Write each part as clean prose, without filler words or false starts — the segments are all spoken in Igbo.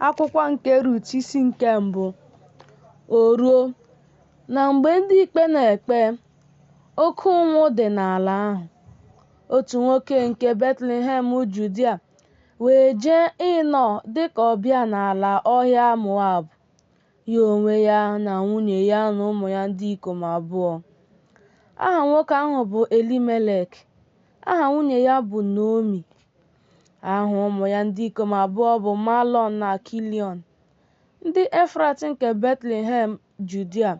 Akwụkwọ nke Rut isi nke mbụ. O ruo, na mgbe ndị ikpe na-ekpe, oke ụnwụ dị n'ala ahụ. Otu nwoke nke Betlehem Judia wee jee ịnọ dịka ọbịa n'ala ọhịa Moab, ya onwe ya na nwunye ya na ụmụ ya ndị ikom abụọ. Aha nwoke ahụ bụ Elimelek, aha nwunye ya bụ Naomi. Aha ụmụ ya ndị ikom abụọ bụ Malọn na Kiliọn, ndị Efrat nke Betlehem Judia.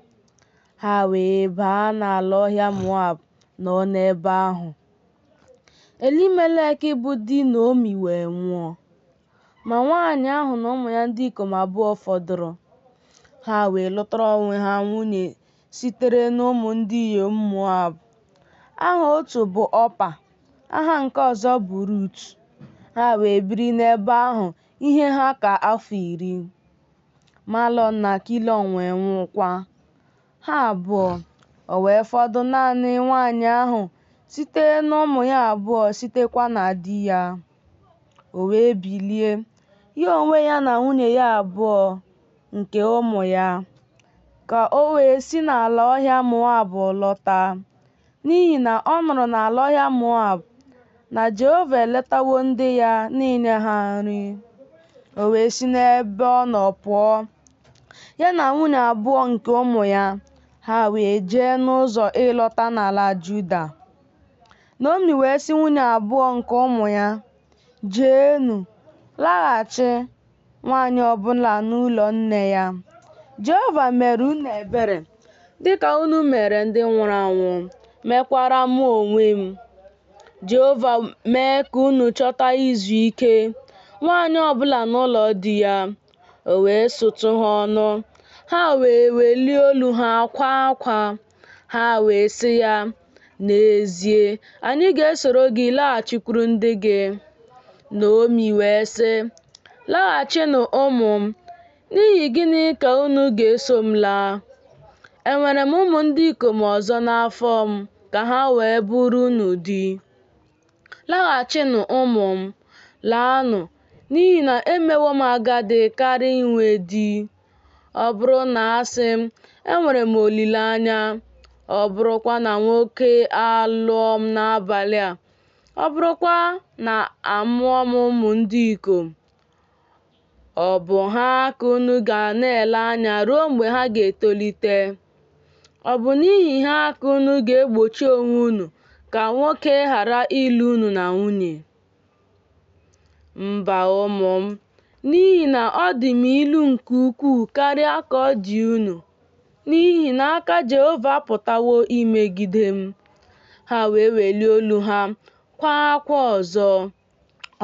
Ha wee baa n'ala ọhịa Moab nọ n'ebe ahụ. Elimelek bụ di Naomi wee nwụọ, ma nwaanyị ahụ na ụmụ ya ndị ikom abụọ fọdụrụ. Ha wee lụtara onwe ha nwunye sitere n'ụmụ ndị inyom Moab. Aha otu bụ Ọpa, aha nke ọzọ bụ Rut. Ha wee biri n'ebe ahụ ihe ha ka afọ 10. Malọn na Kiliọn wee nwụọkwa, ha abụọ, o wee fọdụ naanị nwaanyị ahụ site n'ụmụ ya abụọ sitekwa na di ya. O wee bilie, ya onwe ya na nwunye ya abụọ nke ụmụ ya, ka o wee si n'ala ọhịa Moab lọta, n'ihi na ọ nụrụ n'ala ọhịa Moab na Jehova eletawo ndị ya n'inye ha nri. O wee si n'ebe ọ nọ pụọ, ya na nwunye abụọ nke ụmụ ya, ha wee jee n'ụzọ ịlọta n'ala Juda. Naomi wee sị nwunye abụọ nke ụmụ ya, Jeenụ, laghachi, nwaanyị ọbụla n'ụlọ nne ya. Jehova mere unu ebere, dịka unu mere ndị nwụrụ anwụ, mekwara mụ onwe m. Jehova mee ka unu chọta izu ike, nwaanyị ọbụla n'ụlọ di ya. O wee sụtụ ha ọnụ, ha wee welie olu ha kwaa akwa. Ha wee sị ya, N'ezie, anyị ga-esoro gị laghachikwuru ndị gị. Naomi wee sị, Laghachinụ ụmụ m, n'ihi gịnị ka unu ga-eso m laa? Enwere m ụmụ ndị ikom ọzọ n'afọ m ka ha wee bụrụ unu di? Laghachinụ ụmụ m, laanụ, n'ihi na emewo m agadi karịa inwe di. Ọ bụrụ na asị m, enwere m olileanya, ọ bụrụkwa na nwoke alụọ m n'abalị a, ọ bụrụkwa na amụọ m ụmụ ndị ikom, ọ bụ ha ka unu ga na-ele anya ruo mgbe ha ga-etolite? Ọ bụ n'ihi ha ka unu ga-egbochi onwe unu ka nwoke ghara ịlụ unu na nwunye? Mba, ụmụ m, n'ihi na ọ dị m ilu nke ukwuu karịa ka ọ dị unu, n'ihi na aka Jehova apụtawo imegide m. Ha wee welie olu ha kwaa akwa ọzọ.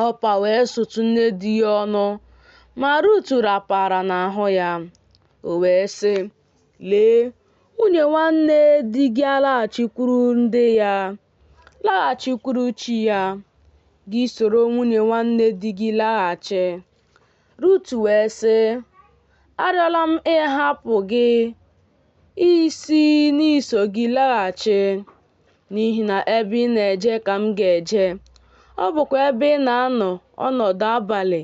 Ọpa wee sụtụ nne di ya ọnụ, ma Rut rapara n'ahụ ya. O wee sị, Lee, nwunye nwanne di gị alaghachikwuru ndị ya, laghachikwuru chi ya. Gị soro nwunye nwanne di gị laghachi. Rut wee sị, Arịọla m ịhapụ gị isi n'iso gị laghachi, n'ihi na ebe ị na-eje ka m ga-eje, ọ bụkwa ebe ị na-anọ ọnọdụ abalị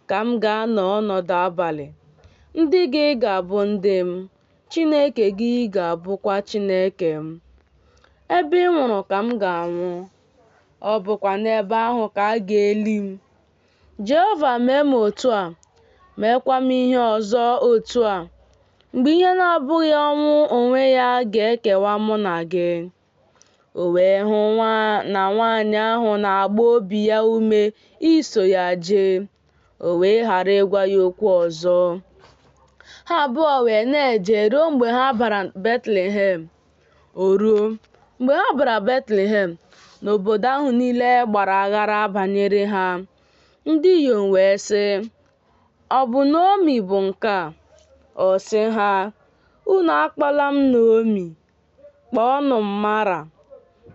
ka m ga-anọ ọnọdụ abalị. Ndị gị ga-abụ ndị m, Chineke gị ga-abụkwa Chineke m. Ebe ị nwụrụ ka m ga-anwụ, ọ bụkwa n'ebe ahụ ka a ga-eli m. Jehova mee m otu a, meekwa m ihe ọzọ otu a, mgbe ihe na-abụghị ọnwụ onwe ya ga-ekewa mụ na gị. O wee hụ na nwaanyị ahụ na-agba obi ya ume iso ya jee, o wee ghara ịgwa ya okwu ọzọ. Ha abụọ wee na-eje ruo mgbe ha bara Betlehem. O ruo, mgbe ha bara Betlehem, na obodo ahụ niile gbara aghara banyere ha. Ndị inyom wee sị, Ọ bụ Naomi bụ nke a? Ọ sị ha, Unu akpọla m Naomi, kpọọnụ m Mara,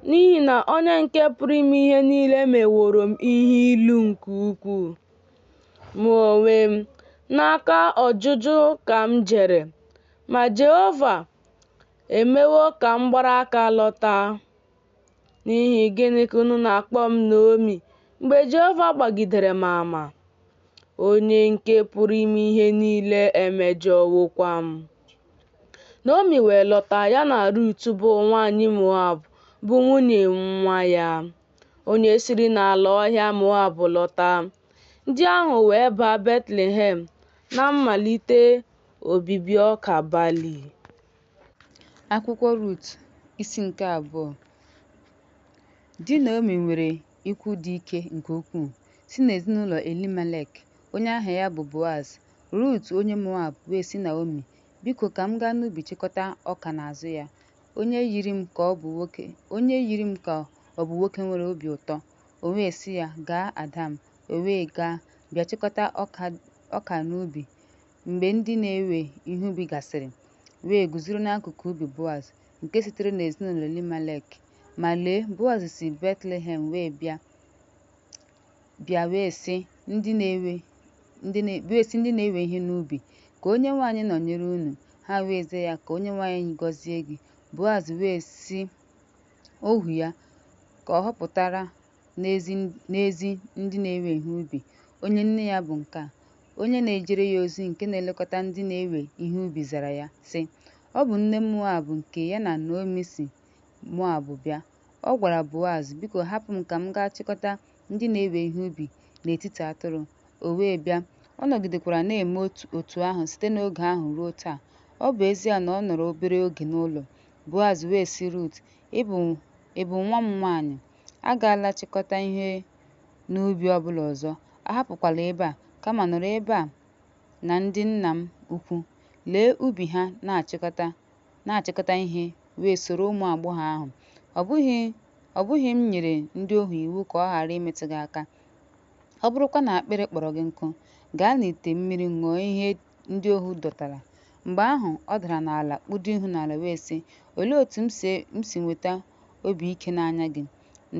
n'ihi na Onye nke pụrụ ime ihe niile meworo m ihe ilu nke ukwuu. Mụ onwe m, n'aka ọjụjụ ka m jere, ma Jehova emewo ka m gbara aka lọta. N'ihi gịnị ka unu na-akpọ m Naomi mgbe Jehova gbagidere m ama, Onye nke pụrụ ime ihe niile emejọwokwa m. Naomi wee lọta, ya na Rut bụ nwaanyị Moab, bụ nwunye nwa ya, onye siri n'ala ọhịa Moab lọta. Ndị ahụ wee baa Betlehem na mmalite obibi ọka bali. Akwụkwọ Rut, isi nke abụọ. Di Naomi nwere ikwu dị ike nke ukwuu, si n'ezinụlọ Elimelek, onye aha ya bụ Boaz. Rut onye Moab wee sị Naomi, Biko, ka m gaa n'ubi chịkọta ọka n'azụ ya. Onye yiri m ka ọ bụ nwoke, onye yiri m ka ọ bụ nwoke nwere obi ụtọ? O wee sị ya, Gaa, ada m. O wee gaa, bịa chịkọta ọka n'ubi mgbe ndị na-ewe ihe ubi gasịrị, wee guzoro n'akụkụ ubi Boaz, nke sitere n'ezinụlọ Elimelek. Ma lee, Boaz si Betlehem wee bịa, wee sị ndị na-ewe ihe n'ubi, Ka Onyenwe anyị nọnyere unu. Ha wee zaa ya, Ka Onyenwe anyị gọzie gị. Boaz wee sị ohu ya ka ọ họpụtara n'ezi ndị na-ewe ihe ubi, Onye nne ya bụ nke a? Onye na-ejere ya ozi nke na-elekọta ndị na-ewe ihe ubi zara ya, sị, Ọ bụ nne Moab nke ya na Naomi si Moab bịa. Ọ gwara Boaz, Biko hapụ m ka m gaa chịkọta ndị na-ewe ihe ubi n'etiti atụrụ. O wee bịa, ọ nọgidekwara na-eme otu ahụ site n'oge ahụ ruo taa, ọ bụ ezie na ọ nọrọ obere oge n'ụlọ. Boaz wee sị Rut, Ị bụ nwa m nwaanyị. Agala chịkọta ihe n'ubi ọ bụla ọzọ, ahapụkwala ebe a, kama nọrọ ebe a na ndị nna m ukwu. Lee ubi ha na-achịkọta ihe wee soro ụmụ agbọghọ ahụ. Ọ bụghị m nyere ndị ohu iwu ka ọ ghara imetụ gị aka? Ọ bụrụkwa na akpịrị kpọrọ gị nkụ, gaa n'ite mmiri ṅụọ ihe ndị ohu dọtara. Mgbe ahụ ọ dara n'ala kpudo ihu n'ala wee sị, Olee otu m si nweta obi ike n'anya gị,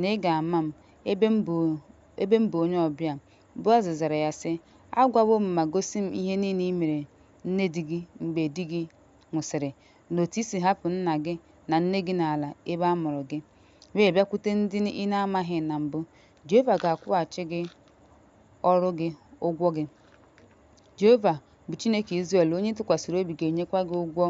na ị ga-ama m, ebe m bụ onye ọbịa? Boaz zara ya sị, Agwawo m ma gosi m ihe niile i mere nne di gị mgbe di gị nwụsịrị, na otu i si hapụ nna gị na nne gị n'ala ebe a mụrụ gị, wee bịakwute ndị ị na-amaghị na mbụ. Jehova ga-akwụghachi gị ọrụ gị ụgwọ gị. Jehova bụ Chineke Izrel onye ị tụkwasịrị obi ga-enyekwa gị ụgwọ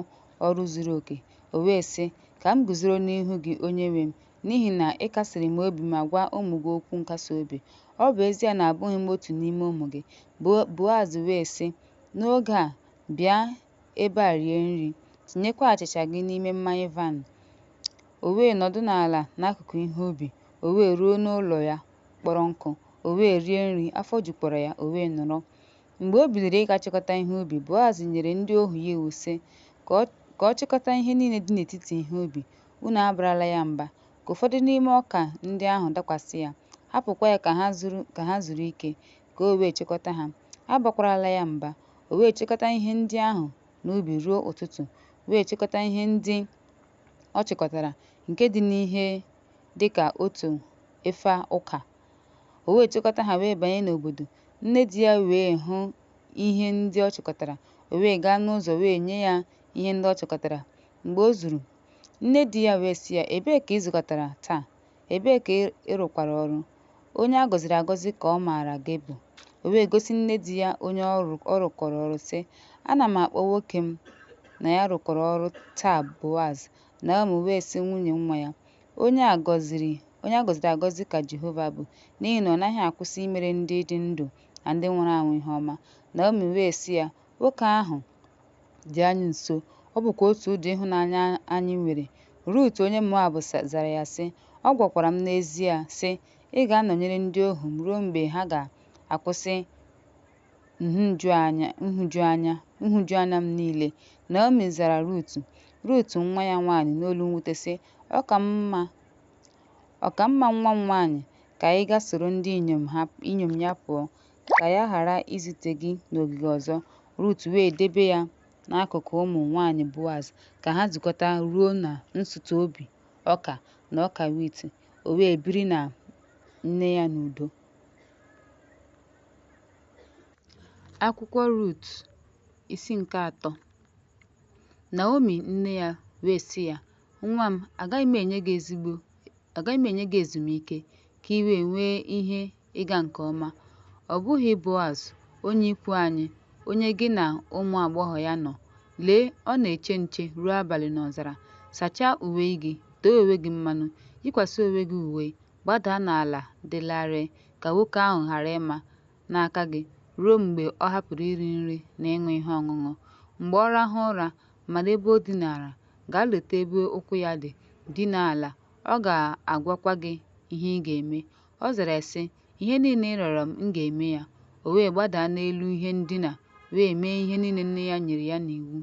ọrụ zuru oke. O wee sị, Ka m guzoro n'ihu gị, onyenwe m, n'ihi na ị kasiri m obi ma gwa ụmụ gị okwu nkasi obi, ọ bụ ezie na abụghị m otu n'ime ụmụ gị. Boaz wee sị, N'oge a, bịa ebe a rie nri, tinyekwa achịcha gị n'ime mmanya vaịn. O wee nọdụ ala n'akụkụ ihe ubi, o wee ruo n'ụlọ ya kpọrọ nkụ, o wee rie nri, afọ jukwara ya, o wee nọrọ. Mgbe o biliri ịga chịkọta ihe ubi, Boaz nyere ndị ohu ya iwu, sị, Ka ọ chịkọta ihe niile dị n'etiti ihe ubi, unu abarala ya mba. Ka ụfọdụ n'ime ọka ndị ahụ dakwasị ya, hapụkwa ya ka ha zuru ike, ka o wee chịkọta ha. Abakwarala ya mba. O wee chịkọta ihe ndị ahụ n'ubi ruo ụtụtụ, wee chịkọta ihe ndị ọ chịkọtara, nke dị n'ihe dị ka otu efa ọka. O wee chịkọta ha wee banye n'obodo. Nne di ya wee hụ ihe ndị ọ chịkọtara, o wee gaa n'ụzọ wee nye ya ihe ndị ọ chịkọtara mgbe o zuru. Nne di ya wee sị ya, Ebee ka ị zukọtara taa? Ebee ka ị rụkwara ọrụ? Onye a gọziri agọzi ka ọ maara gị bụ. O wee gosi nne di ya onye ọ rụkọrọ ọrụ, sị, Ana m akpọ nwoke m na ya rụkọrọ ọrụ taa Boaz. Naomi wee sị nwunye nwa ya, Onye a gọziri agọzi ka Jehova bụ, n'ihi na ọ naghị akwụsị imere ndị dị ndụ na ndị nwụrụ anwụ ihe ọma. Naomi wee sị ya, Nwoke ahụ dị anyị nso, ọ bụkwa otu ụdị ịhụnanya anyị nwere. Rut onye Moab zara ya sị, Ọ gwakwara m n'ezie, sị, Ị ga-anọnyere ndị ohu m ruo mgbe ha ga-akwụsị nhụjuanya m niile. Naomi zara Rut nwa ya nwaanyị n'olu mwute sị, Ọ ka mma nwa m nwaanyị ka ị gaa soro ndị inyom ya pụọ, ka ya ghara izute gị n'ogige ọzọ. Rut wee debe ya n'akụkụ ụmụ nwanyị Boaz ka ha zukọta ruo na nsụtụ obi ọka na ọka wit, o wee biri na nne ya n'udo. Akwụkwọ Rut, isi nke atọ. Naomi nne ya wee sị ya, Nwa m, agaghị m enye gị ezumike, ka i wee nwee ihe ịga nke ọma. Ọ bụghị Boaz, onye ikwu anyị, onye gị na ụmụ agbọghọ ya nọ. Lee, ọ na-eche nche ruo abalị n'ọzara. Sachaa uwe gị, tee onwe gị mmanụ, yikwasị onwe gị uwe, gbadaa n'ala dị larịị, ka nwoke ahụ ghara ịma n'aka gị ruo mgbe ọ hapụrụ iri nri na ịṅụ ihe ọṅụṅụ. Mgbe ọ rahụ ụra, mara ebe o dinara, gaa leta ebe ụkwụ ya dị, dinaa ala, ọ ga-agwakwa gị ihe ị ga-eme. Ọ zara ya, sị, Ihe niile ị rịọrọ m, m ga-eme ya. O wee gbadaa n'elu ihe ndina wee mee ihe niile nne ya nyere ya n'iwu.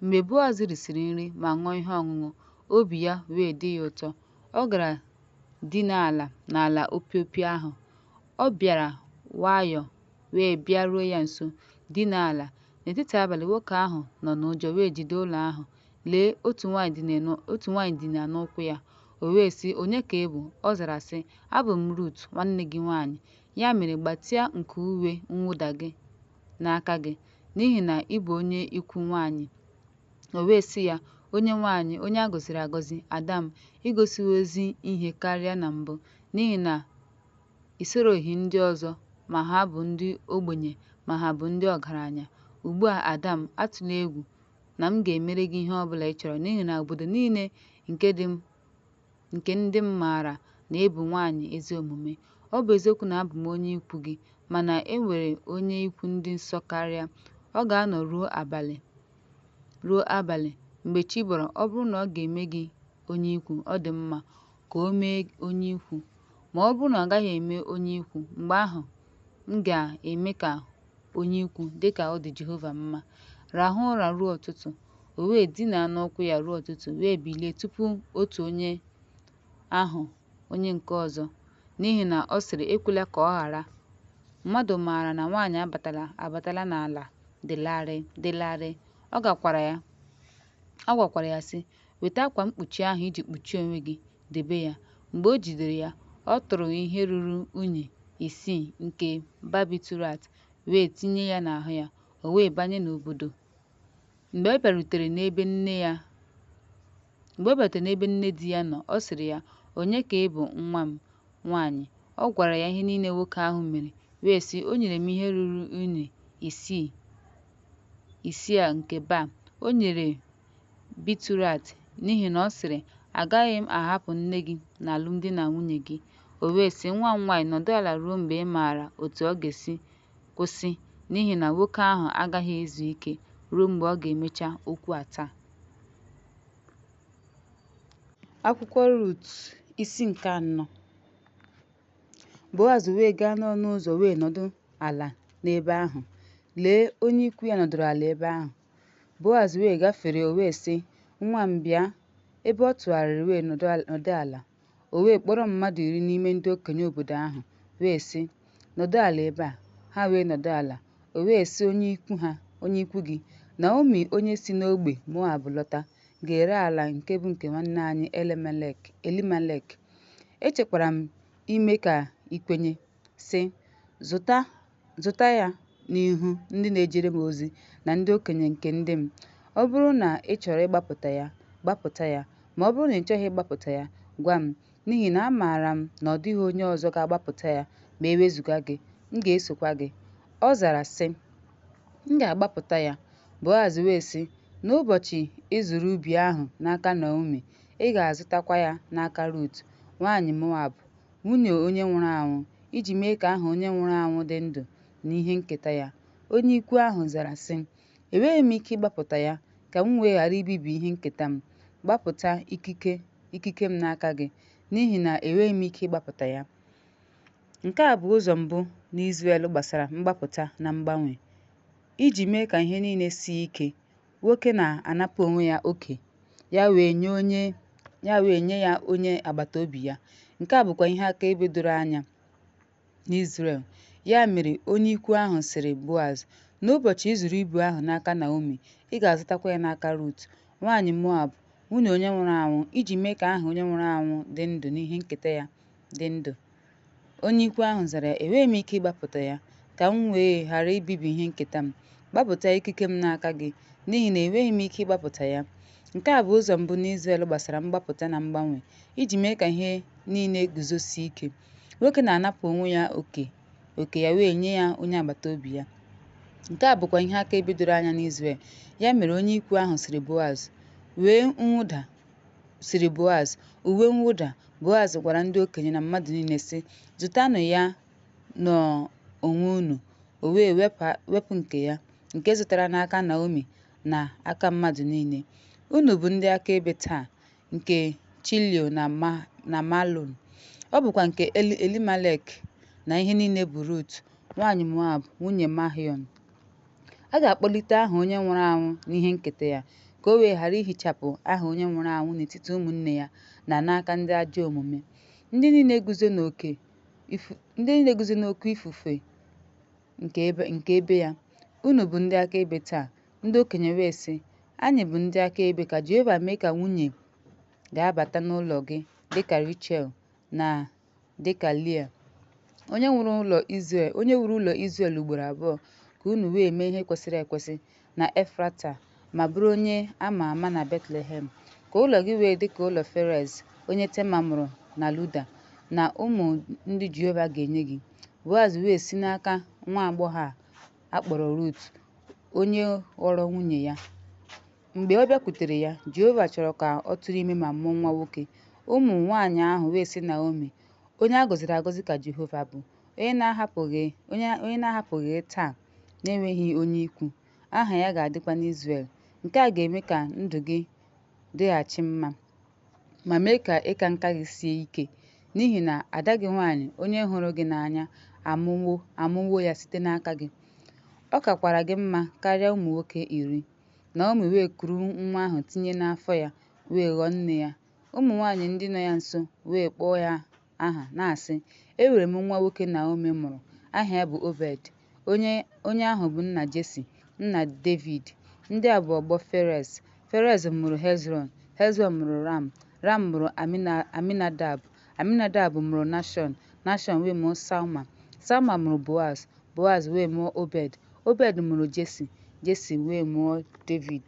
Mgbe Boaz risịrị nri ma ṅụọ ihe ọṅụṅụ, obi ya wee dị ya ụtọ, ọ gara dinaa ala n'ala opiopio ahụ. Ọ bịara nwayọọ wee bịaruo ya nso, dinaa ala. N'etiti abalị, nwoke ahụ nọ n'ụjọ wee jide ụlọ ahụ. Lee, otu nwaanyị dina n'ụkwụ ya. O wee sị, Onye ka ị bụ? Ọ zara, sị, Abụ m Rut, nwanne gị nwaanyị. Ya mere, gbatịa nku uwe mwụda gị n'aka gị, n'ihi na ị bụ onye ikwu nwaanyị. O wee sị ya, Onyenwe anyị, onye a gọziri agọzi, ada m, i gosiwo ezi ihe karịa na mbụ, n'ihi na i soroghị ndị ọzọ, ma ha bụ ndị ogbenye ma ha bụ ndị ọgaranya. Ugbu a, ada m, atụla egwu na m ga-emere gị ihe ọ bụla ị chọrọ, n'ihi na obodo niile nke ndị m maara na ị bụ nwaanyị ezi omume. Ọ bụ eziokwu na abụ m onye ikwu gị, mana e nwere onye ikwu dị nso karịa. Ọ ga-anọ ruo abalị. Mgbe chi bọrọ, ọ bụrụ na ọ ga-eme gị onye ikwu, ọ dị mma, ka o mee onye ikwu. Ma ọ bụrụ na ọ gaghị eme onye ikwu, mgbe ahụ m ga-eme ka onye ikwu dị ka ọ dị Jehova mma. Rahụ ụra ruo ụtụtụ. O wee dinaa n'ụkwụ ya ruo ụtụtụ, wee bilie tupu otu onye ahụ onye nke ọzọ, n'ihi na ọ sịrị, Ekwela ka ọha mmadụ mara na nwaanyị abatala n'ala dị larịị. Ọ gwakwara ya, sị, Weta akwa mkpuchi ahụ i ji kpuchie onwe gị, debe ya. Mgbe o jidere ya, ọ tụrụ ihe ruru unyi isii nke barbitourate wee tinye ya n'ahụ ya, o wee banye n'obodo. Mgbe ọ bịarutere n'ebe nne di ya nọ, ọ sịrị ya, Onye ka ị bụ nwa m nwaanyị? Ọ gwara ya ihe niile nwoke ahụ mere, wee sị, O nyere m ihe ruru unyi isii nke barbitourate, n'ihi na ọ sịrị, Agaghị m ahapụ nne gị na alụmdi na nwunye gị. O wee sị, Nwa m nwaanyị, nọdụ ala ruo mgbe ị maara otu ọ ga-esi kwụsị, n'ihi na nwoke ahụ agaghị ezu ike ruo mgbe ọ ga-emecha okwu a taa. Akwụkwọ Rut isi nke anọ. Boaz wee gaa n'ọnụ ụzọ wee nọdụ ala n'ebe ahụ. Lee, onye ikwu ya nọdụrụ ala ebe ahụ. Boaz wee gafere, o wee sị, Nwa m, bịa. Ebe ọ tụgharịrị wee nọdụ ala. O wee kpọrọ mmadụ 10 n'ime ndị okenye obodo ahụ, wee sị, Nọdụ ala ebe a. Ha wee nọdụ ala. O wee sị onye ikwu gị, Naomi onye si n'ogbe Moab lọta, ga-ere ala nke bụ nke nwanne anyị Elimelek. Echekwara m ime ka ị kwenye, sị, Zụta ya n'ihu ndị na-ejere m ozi na ndị okenye nke ndị m. Ọ bụrụ na ị chọrọ ịgbapụta ya, gbapụta ya. Ma ọ bụrụ na ị chọghị ịgbapụta ya, gwa m, n'ihi na amaara m na ọ dịghị onye ọzọ ga-agbapụta ya ma e wezụga gị, m ga-esokwa gị. Ọ zara, sị, M ga-agbapụta ya. Boaz wee sị, N'ụbọchị ị zụrụ ubi ahụ n'aka Naomi, ị ga-azụtakwa ya n'aka Rut, nwaanyị Moab, nwunye onye nwụrụ anwụ, iji mee ka aha onye nwụrụ anwụ dị ndụ n'ihe nketa ya. Onye ikwu ahụ zara, sị, Enweghị m ike ịgbapụta ya, ka m wee ghara ibibi ihe nketa m. Gbapụta ikike m n'aka gị, n'ihi na enweghị m ike ịgbapụta ya. Nke a bụ ụzọ mbụ n'Izrel gbasara mgbapụta na mgbanwe. Iji mee ka ihe niile sie ike, nwoke na-anapụ onwe ya oke ya wee nye ya onye agbata obi ya. Nke a bụkwa ihe akaebe doro anya n'Izrel. Ya mere onye ikwu ahụ sịrị Boaz, N'ụbọchị ị zụrụ ibu ahụ n'aka Naomi, ị ga-azụtakwa ya n'aka Rut, nwaanyị Moab, nwunye onye nwụrụ anwụ, iji mee ka aha onye nwụrụ anwụ dị ndụ n'ihe nketa ya dị ndụ. Onye ikwu ahụ zara ya, Enweghị m ike ịgbapụta ya, ka m wee ghara ibibi ihe nketa m. Gbapụta ikike m n'aka gị, n'ihi na enweghị m ike ịgbapụta ya. Nke a bụ ụzọ mbụ n'Izrel gbasara mgbapụta na mgbanwe, iji mee ka ihe niile guzosie ike. Nwoke na-anapụ onwe ya oke ya wee nye ya onye agbata obi ya. Nke a bụkwa ihe akaebe doro anya n'Izrel. Ya mere onye ikwu ahụ sịrị Boaz, sịrị Boaz, Uwe mwụda. Boaz gwara ndị okenye na mmadụ niile, sị, Zụtanụ ya n'onwe unu. O wee wepụ nke ya, nke zụtara n'aka Naomi na aka mmadụ niile. Unu bụ ndị akaebe taa nke Chilion na Mahlon. Ọ bụkwa nke Elimelek na ihe niile bụ Rut, nwanyị Moab, nwunye Mahlon. A ga-akpọlite aha onye nwụrụ anwụ n'ihe nketa ya, ka o wee ghara ihichapụ aha onye nwụrụ anwụ n'etiti ụmụnne ya na n'aka ndị ajọ omume. Ndị niile guzo n'oke ifufe nke ebe ya, unu bụ ndị akaebe taa. Ndị okenye wee sị, Anyị bụ ndị akaebe, ka Jehova mee ka nwunye ga-abata n'ụlọ gị dị ka Rechel na dị ka Lia, onye wuru ụlọ Izrel ugboro abụọ, ka unu wee mee ihe kwesịrị ekwesị na Efrata ma bụrụ onye a ma ama na Betlehem, ka ụlọ gị wee dị ka ụlọ Ferez, onye Tema mụrụ na Juda, na ụmụ ndị Jehova ga-enye gị. Boaz wee si n'aka nwa agbọghọ a kpọrọ Rut, onye ghọrọ nwunye ya. Mgbe ọ bịakwutere ya, Jehova chọrọ ka ọ tụrụ ime ma mụọ nwa nwoke. Ụmụ nwaanyị ahụ wee sị Naomi, Onye a gọziri agọzi ka Jehova bụ, onye na-ahapụghị gị taa n'enweghị onye ikwu, aha ya ga-adịkwa n'Izrel. Nke a ga-eme ka ndụ gị dịghachi mma ma mee ka ịka nka gị sie ike, n'ihi na ada gị nwaanyị, onye hụrụ gị n'anya, amụwo ya site n'aka gị. Ọ kakwara gị mma karịa ụmụ nwoke 10. Naomi wee kuru nwa ahụ tinye n'afọ ya wee ghọọ nne ya. Ụmụ nwaanyị ndị nọ ya nso wee kpọọ ya aha, na-asị, Enwere m nwa nwoke Naomi mụrụ. Aha ya bụ Obed. Onye ahụ bụ nna Jesi, nna Devid. Ndị a bụ ọgbọ Ferez. Ferez mụrụ Hezrọn, Hezrọn mụrụ Ram, Ram mụrụ Aminadab, Aminadab mụrụ Nashọn, Nashọn wee mụọ Salma, Salma mụrụ Boaz, Boaz wee mụọ Obed, Obed mụrụ Jesi, Jesi wee mụọ Devid.